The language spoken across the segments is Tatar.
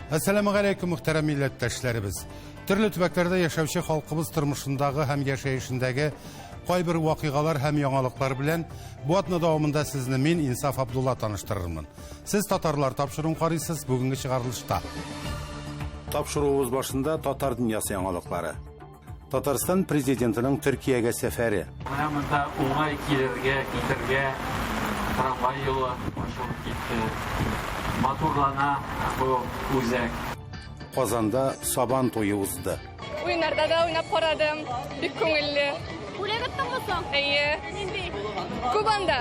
Әссәламегаләйкүм, мөхтәрәм милләттәшләребез. Төрле төбәкләрдә яшәүче халкыбыз тормышындагы һәм яшәешендәге кайбер вакыйгалар һәм яңалыклар белән бу атна дәвамында сезне мин, Инсаф Абдулла, таныштырырмын. Сез татарлар тапшыруын карыйсыз бүгенге чыгарылышта. Тапшыруыбыз башында татар дөньясы яңалыклары. Татарстан президентының Төркиягә сәфәре. Менә монда уңай килергә, китергә трамвай юлы ачылып китте. Матурлана бу үзәк. Казанда Сабан туе узды. Уеннарда да уйнап карадым. Бик күңелле. Бүләк оттыңмы соң? Әйе. Нинди? Күп анда.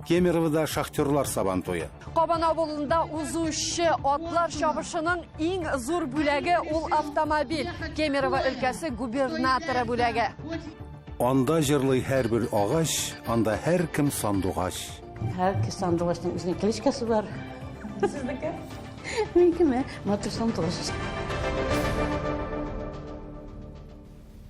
Кемеровода шахтерлар Сабан туе. Кабан авылында узучы атлар чабышының иң зур бүләге ул автомобиль. Кемерово өлкәсе губернаторы бүләге. Анда җырлый һәрбер агач, анда һәркем сандугач. Һәр сандугачның үзенең кличкасы бар. Сезнеке? Минекеме? Матур сандугач.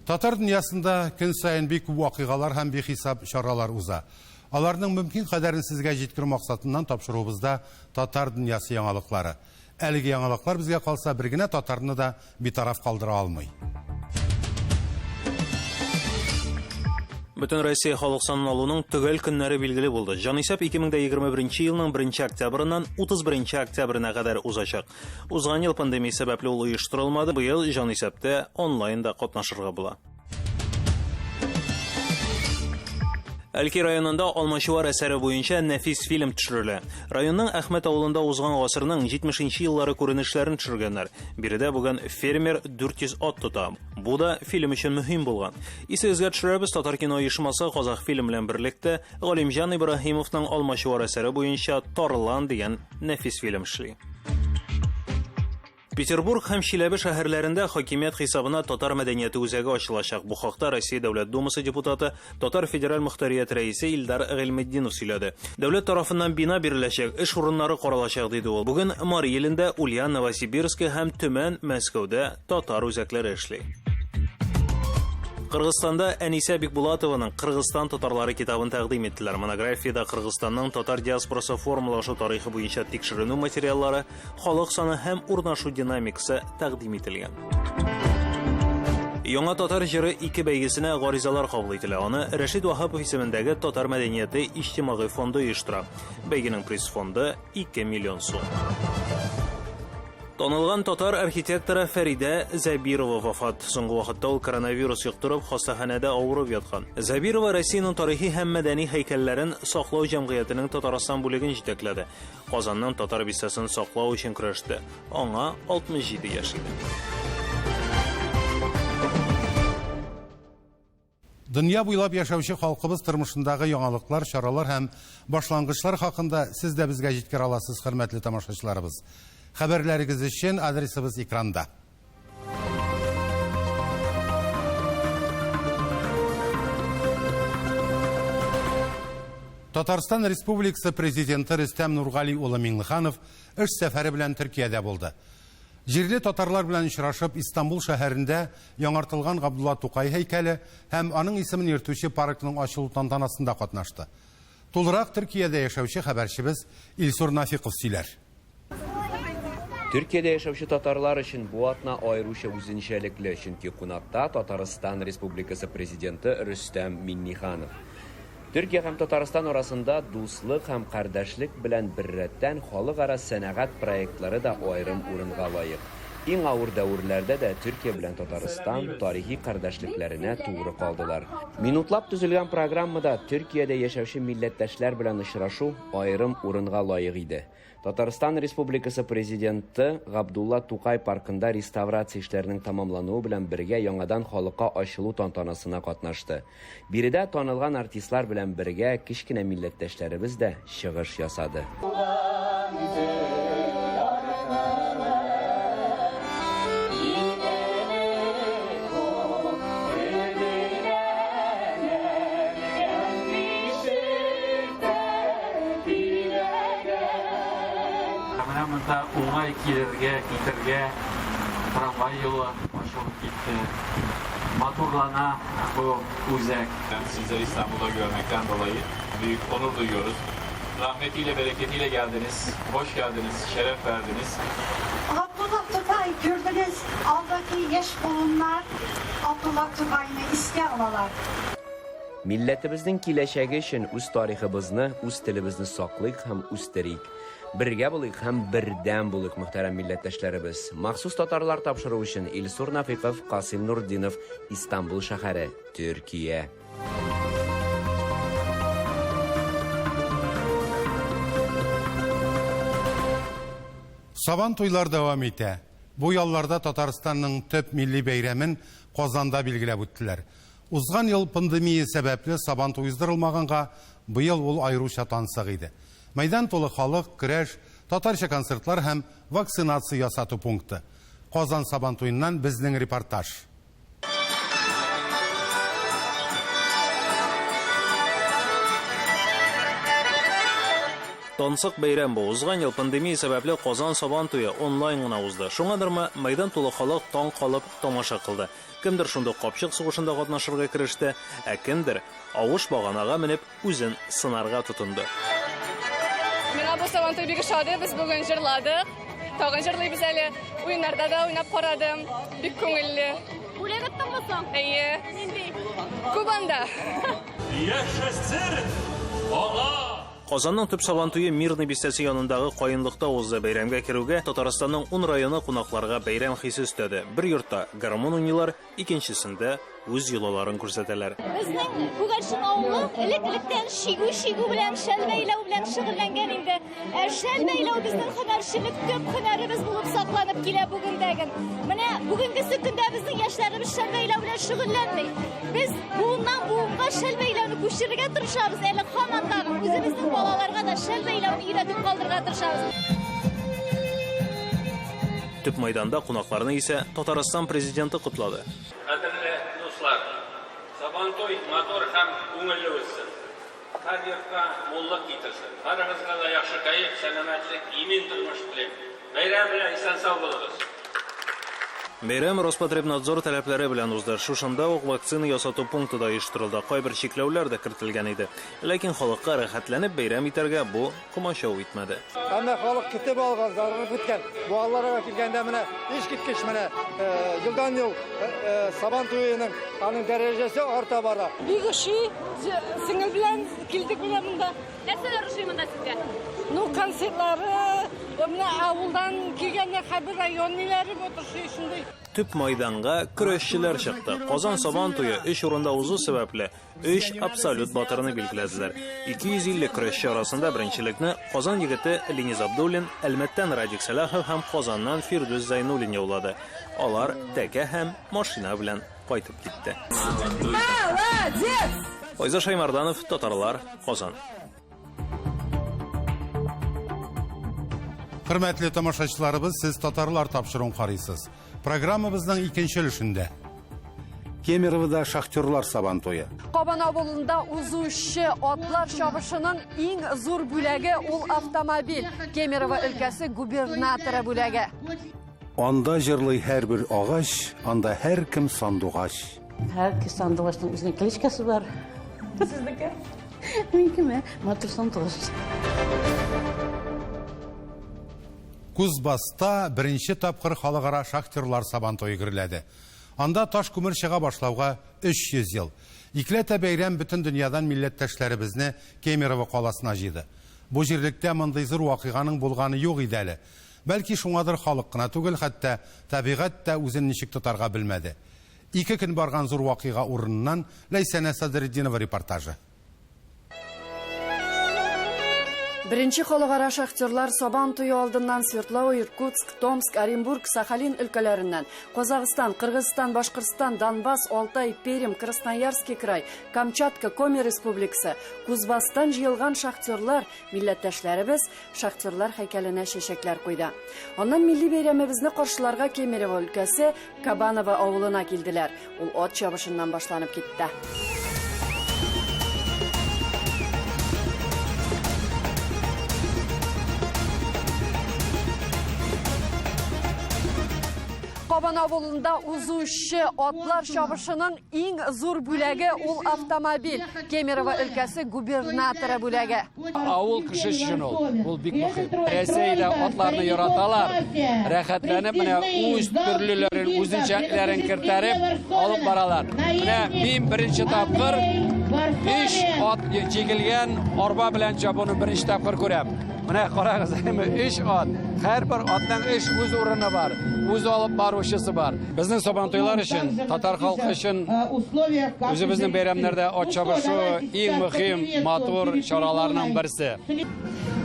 Татар дөньясында көн саен бик күп вакыйгалар һәм бихисап чаралар уза. Аларның мөмкин кадәрен сезгә җиткерү максатыннан тапшыруыбызда татар дөньясы яңалыклары. Әлеге яңалыклар безгә калса бер генә татарны да битараф калдыра алмый. Бөтен Россия халык санын алуның төгәл көннәре билгеле булды. Җанисәп 2021 елның 1 октябреннән 31 октябренә кадәр узачак. Узган ел пандемия сәбәпле ул оештырылмады. Быел җанисәптә онлайн да катнашырга була. Әлки районында Алмачуар әсәре буенча нәфис фильм төшерелә. Районның Әхмәт авылында узган гасырның 70 еллары күренешләрен төшергәннәр. Биредә бүген фермер 400 ат тота. Бу да фильм өчен мөһим булган. Исегезгә төшерәбез, Татар кино оешмасы Казахфильм белән берлектә Галимҗан Ибраһимовның Алмачуар әсәре буенча Тарлан дигән нәфис фильм эшли. Петербург һәм Чиләбе шәһәрләрендә хакимият хисабына татар мәдәнияте үзәге ачылачак. Бу хакта Россия Дәүләт Думасы депутаты, Татар федераль мохтарият рәисе Илдар Гыйльметдинов сөйләде. Дәүләт тарафыннан бина биреләчәк, эш урыннары каралачак, диде ул. Бүген Мари илендә, Ульян, Новосибирск һәм Төмән, Мәскәүдә татар үзәкләре эшли. Кыргызстанда Әнисә Бикбулатованың Кыргызстан татарлары китабын тәкъдим иттеләр. Монографиядә Кыргызстанның татар диаспорасы формалашу тарихы буенча тикшеренү материаллары, халык саны һәм урнашу динамикасы тәкъдим ителгән. Яңа татар җыры ике бәйгесенә гаризалар кабул ителә. Аны Рәшит Ваһапов исемендәге Татар мәдәнияте иҗтимагый фонды оештыра. Бәйгенең приз фонды 2 миллион сум. Танылган татар архитекторы Фәридә Зәбирова вафат. Соңгы вакытта ул коронавирус йоктырып, хастаханәдә авырып яткан. Зәбирова Россиянең тарихи һәм мәдәни һәйкәлләрен саклау җәмгыятенең Татарстан бүлеген җитәкләде. Казанның татар бистәсен саклау өчен көрәште. Аңа 67 яшь иде. Дөнья буйлап яшәүче халкыбыз тормышындагы яңалыклар, чаралар һәм башлангычлар хакында сез дә безгә җиткерә аласыз, хөрмәтле тамашачыларыбыз. Хәбәрләрегез өчен адресыбыз экранда. Татарстан Республикасы Президенты Рөстәм Нургали улы Миңнеханов эш сәфәре белән Төркиядә булды. Җирле татарлар белән очрашып, Истанбул шәһәрендә яңартылган Габдулла Тукай һәйкәле һәм аның исемен йөртүче паркның ачылу тантанасында катнашты. Тулырак Төркиядә яшәүче хәбәрчебез Илсур Нафиков сөйләр. Төркиядә яшәүче татарлар өчен бу атна аеруча үзенчәлекле, чөнки кунакта Татарстан Республикасы Президенты Рөстәм Миңнеханов. Төркия һәм Татарстан арасында дуслык һәм кардәшлек белән беррәттән халыкара сәнәгать проектлары да аерым урынга лаек. Иң авыр дәверләрдә дә Төркия белән Татарстан тарихи кардәшлекләренә тугры калдылар. Минутлап төзелгән программада Төркиядә яшәүче милләттәшләр белән очрашу аерым урынга лаек иде. Татарстан Республикасы Президенты Габдулла Тукай паркында реставрация эшләренең тәмамлануы белән бергә яңадан халыкка ачылу тантанасына катнашты. Биредә танылган артистлар белән бергә кечкенә милләттәшләребез дә чыгыш ясады. Менә монда уңай килергә, китергә трамвай юлы ачылып китте. Матурлана бу үзәк. Sizleri İstanbul'da görmekten dolayı büyük onur duyuyoruz. Rahmetiyle, bereketiyle geldiniz. Hoş geldiniz, şeref verdiniz. Абдулла Тукай күрдегез, алдагы яшь буыннар Абдулла Тукайны искә алалар. Милләтебезнең киләчәге өчен үз тарихыбызны, үз телебезне саклыйк һәм үстерик. Бергә булыйк һәм бердәм булыйк, мөхтәрәм милләттәшләребез. Махсус татарлар тапшыруы өчен Илсур Нафиков, Касыйм Нуртдинов, Истанбул шәһәре, Төркия. Сабан туйлар дәвам итә. Бу ялларда Татарстанның төп милли бәйрәмен Казанда билгеләп үттеләр. Узган ел пандемия сәбәпле Сабан туй уздырылмаганга, быел ул аеруча тансык иде. Мәйдан тулы халык, көрәш, татарча концертлар һәм вакцинация ясату пункты. Казан Сабан туеннан безнең репортаж. Тансык бәйрәм бу. Узган ел пандемия сәбәпле Казан Сабан туе онлайн гына узды. Шуңадырмы, мәйдан тулы халык таң калып тамаша кылды. Кемдер шундук капчык сугышында катнашырга кереште, ә кемдер авыш баганага менеп үзен сынарга тотынды. Миңа бу Сабантуй бик ошады. Без бүген җырладык. Тагын җырлыйбыз әле. Уеннарда да уйнап карадым. Бик күңелле. Бүләк оттыңмы соң? Әйе. Нинди? Күп анда. Яшәсен аңа! Казанның төп Сабантуе Мирный бистәсе янындагы каенлыкта узды. Бәйрәмгә керүгә Татарстанның ун районы кунакларга бәйрәм хисе өстәде. Бер йортта гармун уйныйлар, икенчесендә үз йолаларын күрсәтәләр. Безнең Күгәрчен авылы элек-электән чигү чигү белән, шәл бәйләү белән шөгыльләнгән инде. Ә шәл бәйләү безнең һөнәрчелек төп һөнәребез булып сакланып килә бүгендәген. Менә бүгенгесе көндә безнең яшьләребез шәл бәйләү белән шөгыльләнми. Без буыннан буынга шәл бәйләүне күчерергә тырышабыз, әле һаман тагын үзебезнең балаларга да шәл бәйләүне өйрәтеп калдырырга тырышабыз. Төп майданда кунакларны исә Татарстан президенты котлады. Кадерле дуслар, Сабантуй матур һәм күңелле үтсен. Һәр йортка муллык китерсен. Барыгызга да яхшы кәеф, сәламәтлек, имин тормыш телим. Бәйрәм белән, исән-сау булыгыз! Бәйрәм Роспотребнадзор таләпләре белән узды. Шушында ук вакцина ясату пункты да оештырылды. Кайбер чикләүләр дә кертелгән иде. Ләкин халыкка рәхәтләнеп бәйрәм итәргә бу комачау итмәде. Әмма халык көтеп алган, зарыгып көткән. Бу алларга килгәндә менә искиткеч менә елдан-ел Сабан туеның аның дәрәҗәсе арта бара. Бик ошый. Сеңел белән килдек менә монда. Нәрсәләр ошый монда сезгә? Ну, концертлары, менә авылдан килгәннәр, һәрбер район ниләре вот ошый шундый. Төп майданга көрәшчеләр чыкты. Казан Сабан туе өч урында узу сәбәпле, өч абсолют батырны билгеләделәр. 250 көрәшче арасында беренчелекне Казан егете Лениз Абдуллин, Әлмәттән Радик Сәлахов һәм Казаннан Фирдүс Зайнуллин яулады. Алар тәкә һәм машина белән кайтып китте. Молодец! Айза Шаймарданов, Татарлар, Казан. Хөрмәтле тамашачыларыбыз, сез Татарлар тапшыруын карыйсыз. Программабызның икенче өлешендә. Кемеровода шахтерлар сабан туе. Кабан авылында узучы атлар чабышының иң зур бүләге ул автомобиль. Кемерово өлкәсе губернаторы бүләге. Анда җырлый һәрбер агач, анда һәркем сандугач. Һәр сандугачның үзенең кличкасы бар. Сезнеке? Минекеме? Матур сандугач. Кузбасста беренче тапкыр халыкара шахтерлар сабан туе гөрләде. Анда таш күмер чыга башлауга 300 ел. Икеләтә бәйрәм бөтен дөньядан милләттәшләребезне Кемерово каласына җыйды. Бу җирлектә мондый зур вакыйганың булганы юк иде әле. Бәлки шуңадыр халык кына түгел, хәтта табигать тә үзен ничек тотарга белмәде. Ике көн барган зур вакыйга урыныннан Ләйсәнә Садретдинова репортажы. Беренче халыкара шахтерлар Сабан туе алдыннан Свердлау, Иркутск, Томск, Оренбург, Сахалин өлкәләреннән, Казахстан, Кыргызстан, Башкортстан, Донбасс, Алтай, Пермь, Красноярский край, Камчатка, Коми республикасы, Кузбасстан җыелган шахтерлар, милләттәшләребез шахтерлар һәйкәленә чәчәкләр куйды. Аннан милли бәйрәмебезне каршыларга Кемерово өлкәсе Кабаново авылына килделәр. Ул ат чабышыннан башланып китте. Кабан авылында узучы атлар чабышының иң зур бүләге ул автомобиль. Кемерово өлкәсе губернаторы бүләге. Авыл кеше өчен ул, ул бик мөһим. Рәсәйдә атларны яраталар. Рәхәтләнеп менә үз төрлеләрен, үзенчәлекләрен кертәреп алып баралар. Менә мин беренче тапкыр өч ат җигелгән арба белән чабуны беренче тапкыр күрәм. Менә карагыз, өч ат. Һәрбер атның өч үз урыны бар, үз алып баручысы бар. Безнең Сабантуйлар өчен, татар халкы өчен үзебезнең бәйрәмнәрдә ат чабышу иң мөһим, матур чараларның берсе.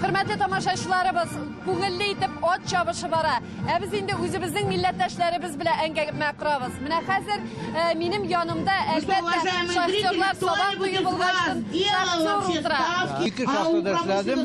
Хөрмәтле тамашачыларыбыз, күңелле итеп ат чабышы бара. Ә без инде үзебезнең милләттәшләребез белән әңгәмә корабыз. Менә хәзер э, минем янымда, әлбәттә, шахтерлар Сабан туе булгачтын шахтер утыра. Ике шахтада эшләдем.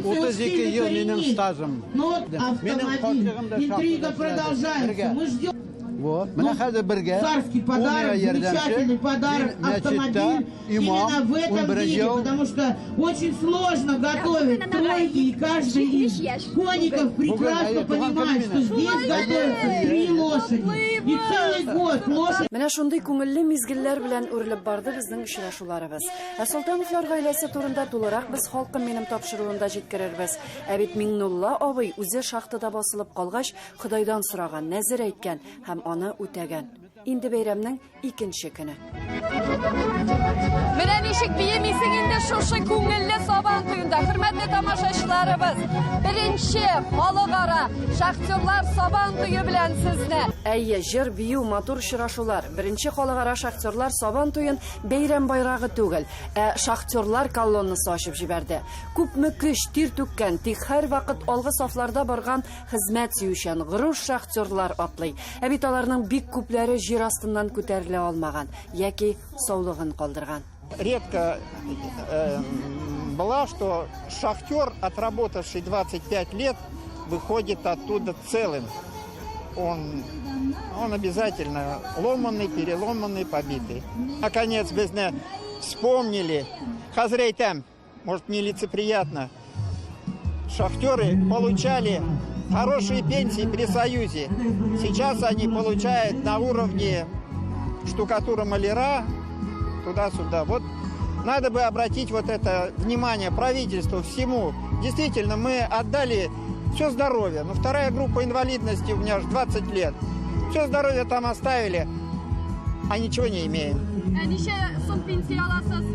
32 ел минем стажым. Минем карчыгым да шахтада эшләде. Бергә. Вот. Менә хәзер бергә. Царский подарок, замечательный подарок, автомобиль. Имам, Именно в этом 11 виде, ел. потому что очень сложно готовить тройки, и каждый из конников прекрасно понимает, что здесь готовятся три лошади. И целый год лошадь Менә шундый күңелле мизгелләр белән үрелеп барды безнең очрашуларыбыз. Ә Солтановлар гаиләсе турында тулырак без Халкым минем тапшыруында җиткерербез. Ә бит Миңнулла абый үзе шахтада басылып калгач, Ходайдан сораган, нәзер әйткән һәм аны үтәгән. Инде бәйрәмнең икенче көне. Менә ничек биемисең инде шушы күңелле Сабан туенда. Хөрмәтле тамашачыларыбыз, беренче халыкара шахтерлар Сабан туе белән сезне. Әйе, җыр, бию, матур очрашулар. Беренче халыкара шахтерлар Сабан туен бәйрәм байрагы түгел, ә шахтерлар колоннасы ачып җибәрде. Күпме көч, тир түккән, тик һәрвакыт алгы сафларда барган Хезмәт сөючән, горур шахтерлар атлый. Ә бит аларның бик күпләре җир астыннан күтәрелә алмаган яки саулыгын калдырган. Редко э, была, что шахтер, отработавший 25 лет, выходит оттуда целым. Он, он обязательно ломанный, переломанный, побитый. Наконец, безне вспомнили. Хәзер әйтәм, может, нелицеприятно. Шахтеры получали хорошие пенсии при Союзе. Сейчас они получают на уровне штукатура-маляра, туда-сюда. Вот надо бы обратить вот это внимание правительству всему. Действительно, мы отдали все здоровье. Но вторая группа инвалидности у меня аж 20 лет. Все здоровье там оставили, а ничего не имеем. Ә ничә сум пенсия аласыз?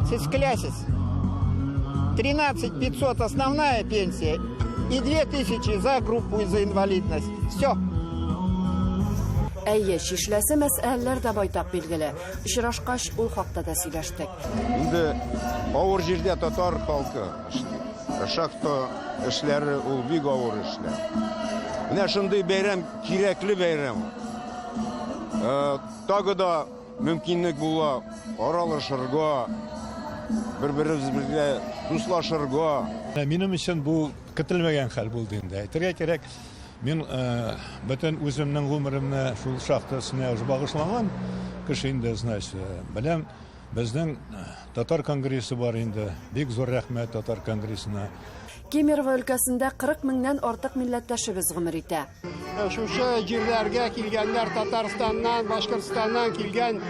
Сез көләсез. 13 500 основная пенсия и 2000 за группу и за инвалидность. Все. Әйе, чишеләсе мәсьәләләр дә байтак билгеле. Очрашкач, ул хакта да сөйләштек. Инде авыр җирдә татар халкы эшли. Шахта эшләре ул бик авыр эшләр. Менә шундый бәйрәм кирәкле бәйрәм. Э, тагы да мөмкинлек була аралашырга, бер-беребез белән дуслашырга. Минем өчен бу көтелмәгән хәл булды инде. Әйтергә кирәк, мин э, бөтен үземнең гомеремне шул шахта эшенә багышлаган кеше инде, значит, э, беләм, безнең э, татар конгрессы бар инде. Бик зур рәхмәт татар конгрессына. Кемерово өлкәсендә 40 меңнән артык милләттәшебез гомер итә. Шушы җирләргә килгәннәр Татарстаннан, Башкортстаннан килгән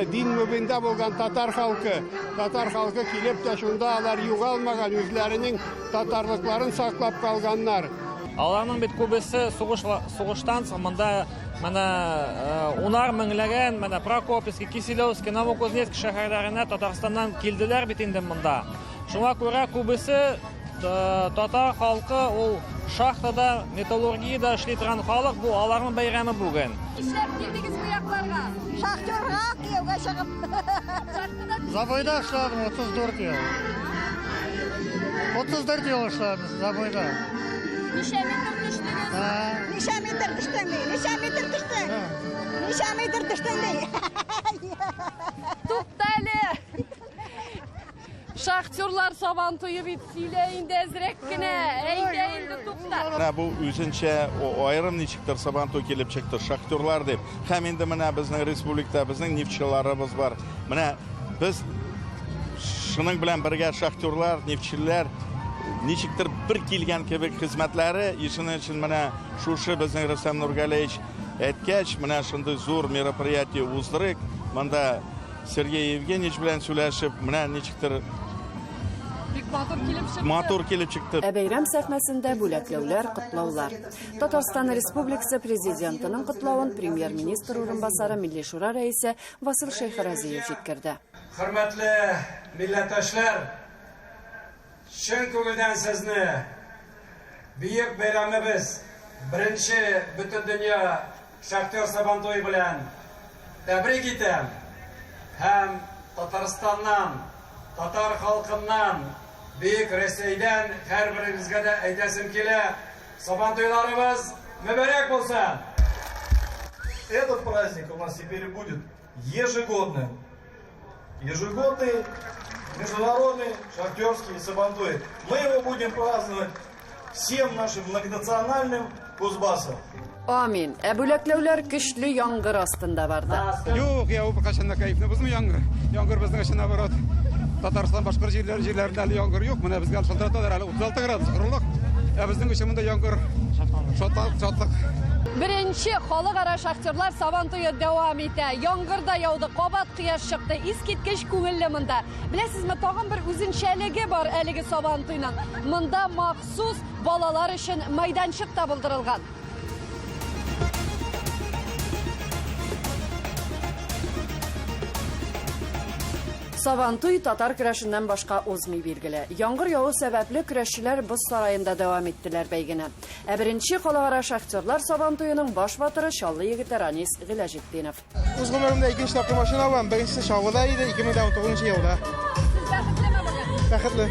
дин мөбиндә булган татар халкы. Татар халкы килеп тә шунда алар югалмаган, үзләренең татарлыкларын саклап калганнар. Аларның бит күбесе сугыш сугыштан соң монда менә унар меңләгән менә Прокопьевский, Киселевский, Новокузнецк шәһәрләренә Татарстаннан килделәр бит инде монда. Шуңа күрә күбесе татар халкы ул шахтада, металлургиядә эшли торган халык, бу аларның бәйрәме бүген. Нишләп килдегез бу якларга? Шахтерга кияүгә чыгып. Забойда эшләдем 34 ел. 34 ел эшләдем забойда. Ничә метр төштегез? Ничә метр төштең ди? Ничә метр төштең? Ничә метр төштең ди? Тукта әле. Шахтерлар сабан туе бит сөйлә инде әзрәк кенә. Әйдә инде тукта. Менә бу үзенчә аерым ничектер Сабантуй килеп чыкты, шахтерлар дип. Һәм инде менә безнең республикада безнең нефтьчеларыбыз бар. Менә без шуның белән бергә шахтерлар, нефтьчеләр ничектер бер килгән кебек хезмәтләре, и шуның өчен менә шушы безнең Рөстәм Нургалиевич әйткәч, менә шундый зур мероприятие уздырыйк, монда Сергей Евгеньевич белән сөйләшеп, менә ничектер Бик матур килеп чыкты. Матур килеп чыкты. Ә бәйрәм сәхнәсендә бүләкләүләр, котлаулар. Татарстан Республикасы Президентының котлавын премьер-министр урынбасары, Милли Шура рәисе Васил Шәйхразиев җиткерде. Хөрмәтле милләттәшләр, чын күңелдән сезне бөек бәйрәмебез, беренче Бөтендөнья шахтер Сабантуе белән тәбрик итәм һәм Татарстаннан, татар халкыннан, бөек Рәсәйдән һәрберегезгә дә әйтәсем килә, Сабантуйларыбыз мөбарәк булсын! Этот праздник у нас теперь будет ежегодным. Ежегодный международный шахтерский сабантуй. Мы его будем праздновать всем нашим многонациональным Кузбассом. Амин. Ә бүләкләүләр көчле яңгыр астында барды. Юк, я беркайчан да кәефне бозмый яңгыр. Яңгыр безнең өчен наоборот. Татарстан башка җирләр җирләрендә әле яңгыр юк. Менә безгә шалтыраталар әле 36 градус корылык. Ә безнең өчен монда яңгыр шатлык, шатлык. Беренче халыкара шахтерлар Сабан туе дәвам итә. Яңгыр да яуды, кабат кояш чыкты. Искиткеч күңелле монда. Беләсезме, тагын бер үзенчәлеге бар әлеге Сабан туйның. Монда махсус балалар өчен майданчык та булдырылган. Сабантуй татар көрәшеннән башка узмый билгеле. Яңгыр яву сәбәпле көрәшчеләр боз сараенда дәвам иттеләр бәйгене. Ә беренче халыкара шахтерлар Сабантуеның баш батыры Чаллы егете Ранис Гыйләҗетдинов. Үз гомеремдә икенче тапкыр машина алам. Беренчесе Чаллыда иде, 2019 елда. Сез бәхетлеме бүген? Бәхетле.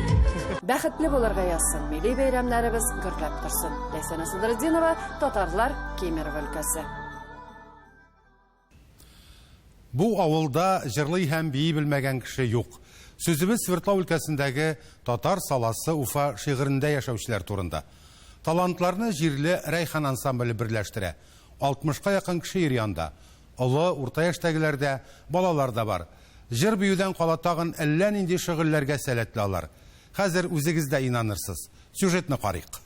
Бәхетле булырга язсын, милли бәйрәмнәребез гөрләп торсын. Ләйсәнә Садретдинова, Татарлар, Кемерово өлкәсе. Бу авылда җырлый һәм бии белмәгән кеше юк. Сүзебез Свердлау өлкәсендәге Татар саласы Уфа шигырендә яшәүчеләр турында. Талантларны җирле Рәйхан ансамбле берләштерә. 60-ка якын кеше йөри анда. Олы, урта яшьтәгеләр дә, балалар да бар. Җыр-биюдән кала тагын әллә нинди шөгыльләргә сәләтле алар. Хәзер үзегез дә инанырсыз. Сюжетны карыйк.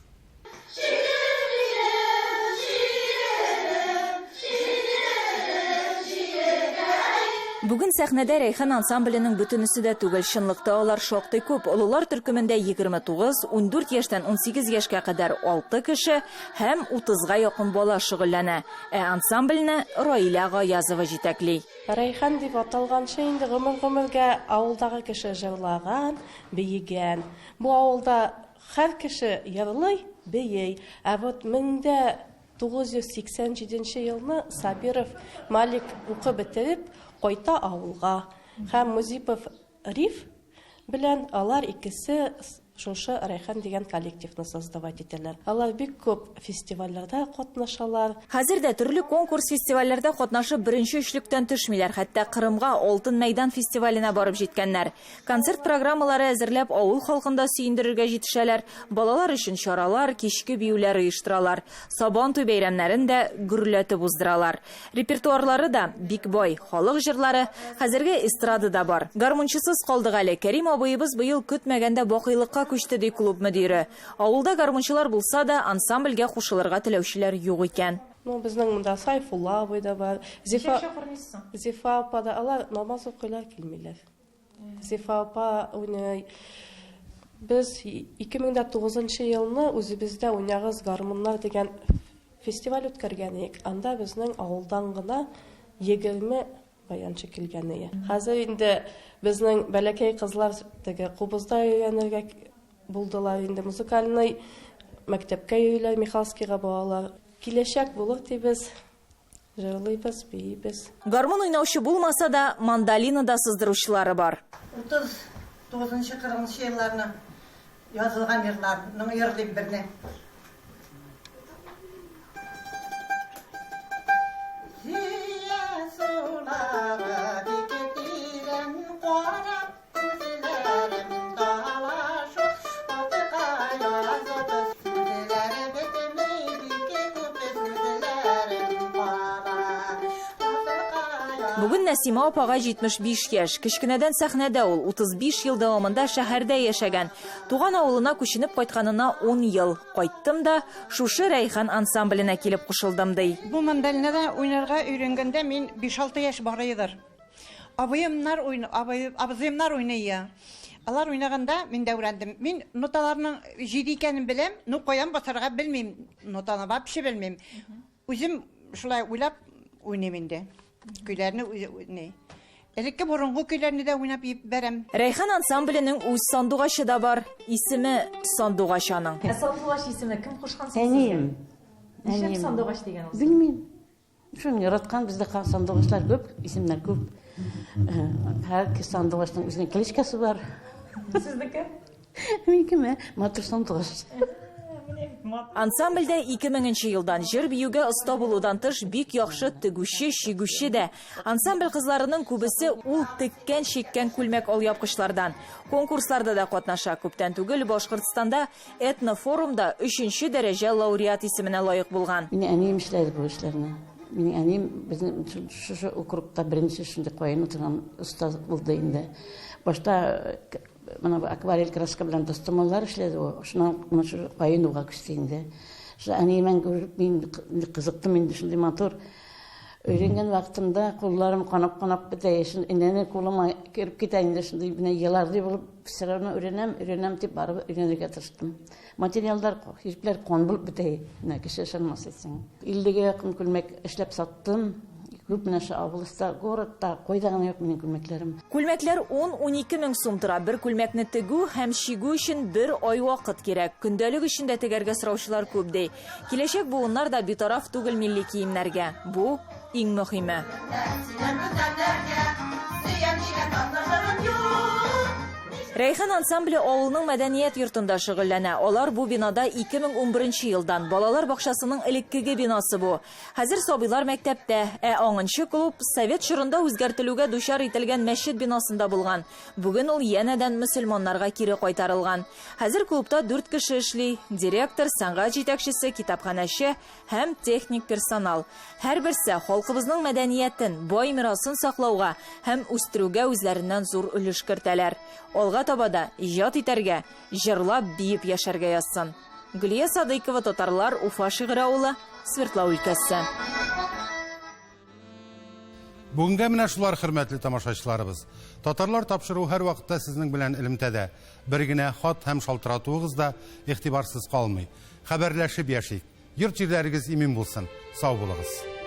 Бүген сәхнәдә Рәйхан ансамбленең бөтенесе дә түгел. Чынлыкта алар шактый күп. Олылар төркемендә 29, 14 яшьтән 18 яшькә кадәр 6 кеше һәм 30-га якын бала шөгыльләнә. Ә ансамбльне Раилә Гаязова җитәкли. Рәйхан дип аталганчы инде гомер-гомергә авылдагы кеше җырлаган, биегән. Бу авылда Һәр кеше йырлый, бии. Ә вот 1987 нче елны Сабиров Малик укып бетереп, кайта авылга. Һәм Музипов Риф белән алар икесе шушы Рәйхан дигән коллективны создавать итәләр. Алар бик күп фестивальләрдә катнашалар. Хәзер дә төрле конкурс-фестивальләрдә катнашып беренче өчлектән төшмиләр, хәтта Кырымга Алтын мәйдан фестиваленә барып җиткәннәр. Концерт программалары әзерләп, авыл халкын да сөендерергә җитешәләр, балалар өчен чаралар, кичке биюләр оештыралар. Сабантуй бәйрәмнәрен дә гөрләтеп уздыралар. Репертуарлары да бик бай, халык җырлары, хәзерге эстрада да бар. Гармунчысыз калдык әле, Кәрим абыебыз быел көтмәгәндә бакыйлыкка күчте, ди клуб мөдире. Авылда гармунчылар булса да, ансамбльгә кушылырга теләүчеләр юк икән. Ну, безнең монда Сайфулла абый да бар, Зифа, Зифа апа да, алар намаз укыйлар, килмиләр. Зифа апа уйный. Без 2009 елны үзебездә Уйнагыз гармуннар дигән фестиваль үткәргән идек. Анда безнең авылдан гына 20 баянчы килгән иде. Хәзер инде безнең бәләкәй кызлар теге кубызда өйрәнергә булдылар инде. Музыкальный мәктәпкә йөриләр, Михайловскийга балалар. Киләчәк булыр дибез. Җырлыйбыз, биибез. Гармун уйнаучы булмаса да, мандолинада сыздыручылары бар. 39 нчы, 40 нчы елларны язылган җырларның йырлыйм берне. Зөя сулары бик тирән карап Бүген Нәсимә апага 75 яшь. Кечкенәдән сәхнәдә ул, 35 ел дәвамында шәһәрдә яшәгән. Туган авылына күченеп кайтканына 10 ел. Кайттым да, шушы Рәйхан ансамбленә килеп кушылдым, ди. Бу мандолинада уйнарга өйрәнгәндә мин 5-6 яшь барыйдыр. Абыемнар уйный, абый, абзыемнар уйный. Алар уйнаганда мин дә өйрәндем. Мин ноталарның җиде икәнен беләм, ну каян басарга белмим, нотаны вообще белмим. Үзем шулай уйлап уйныйм инде. Көйләрне ни. Элекке борынгы көйләрне дә уйнап җибәрәм. Рәйхан ансамбленең үз сандугачы да бар. Исеме Сандугач аның. Ә Сандугач исеме кем кушкан соң сезгә? Әнием. Нишләп Сандугач дигән ул? Белмим. Шуны яраткан бездә сандугачлар күп, исемнәр күп. Һәр сандугачның үзенең кличкасы бар. Сезнеке? Минекеме? Матур сандугач. Ансамбльдә 2000 нче елдан җыр-биюгә оста булудан тыш бик яхшы тегүче, чигүче дә. Ансамбль кызларының күбесе ул теккән-чиккән күлмәк-алъяпкычлардан. Конкурсларда да катнаша. Күптән түгел Башкортстанда Этнофорумда өченче дәрәҗә лауреат исеменә лаек булган. Минем әнием эшләде бу эшләрне. Минем әнием безнең шушы округта беренче шундый каен утырган оста булды инде. Башта менә бу акварель краска белән тастымаллар эшләде ул. Шуннан менә шушы каен уга күчте инде. Шул әниемнән күреп мин кызыктым инде шундый матур. Өйрәнгән вакытымда кулларым канап-канап бетә, инәне кулыма кереп китә инде шундый менә елардай булып Все равно өйрәнәм, өйрәнәм дип барыбер өйрәнергә тырыштым. Материалдар, җепләр кан булып бетә, менә кеше ышанмас әйтсәң. Иллегә якын күлмәк эшләп саттым. Күп менә шу областьта, городта, кайда гына юк минем күлмәкләрем. Күлмәкләр ун-унике мең сум тора. Бер күлмәкне тегү һәм чигү өчен бер ай вакыт кирәк. Көндәлек өчен дә тегәргә сораучылар күп, ди. Киләчәк буыннар да битараф түгел милли киемнәргә. Бу, иң мөһиме. Рәйхан ансамбле авылның мәдәният йортында шөгыльләнә. Алар бу бинада 2011 елдан. Балалар бакчасының элеккеге бинасы бу. Хәзер сабыйлар мәктәптә, ә аңынчы клуб совет чорында үзгәртелүгә дучар ителгән мәчет бинасында булган. Бүген ул янәдән мөселманнарга кире кайтарылган. Хәзер клубта дүрт кеше эшли, директор, сәнгать җитәкчесе, китапханәче һәм техник персонал. Һәрберсе халкыбызның мәдәниятен, бай мирасын саклауга һәм үстерүгә үзләреннән зур өлеш кертәләр. Алга таба да иҗат итәргә, җырлап, биеп яшәргә язсын. Гөлия Садыйкова, Татарлар, Уфа шигырь авылы, Свердлау өлкәсе. Бүгенгә менә шулар, хөрмәтле тамашачыларыбыз. Татарлар тапшыруы һәрвакытта сезнең белән элемтәдә. Бер генә хат һәм шалтыратуыгыз да игътибарсыз калмый. Хәбәрләшеп яшик. Йорт-җирләрегез имин булсын. Сау булыгыз.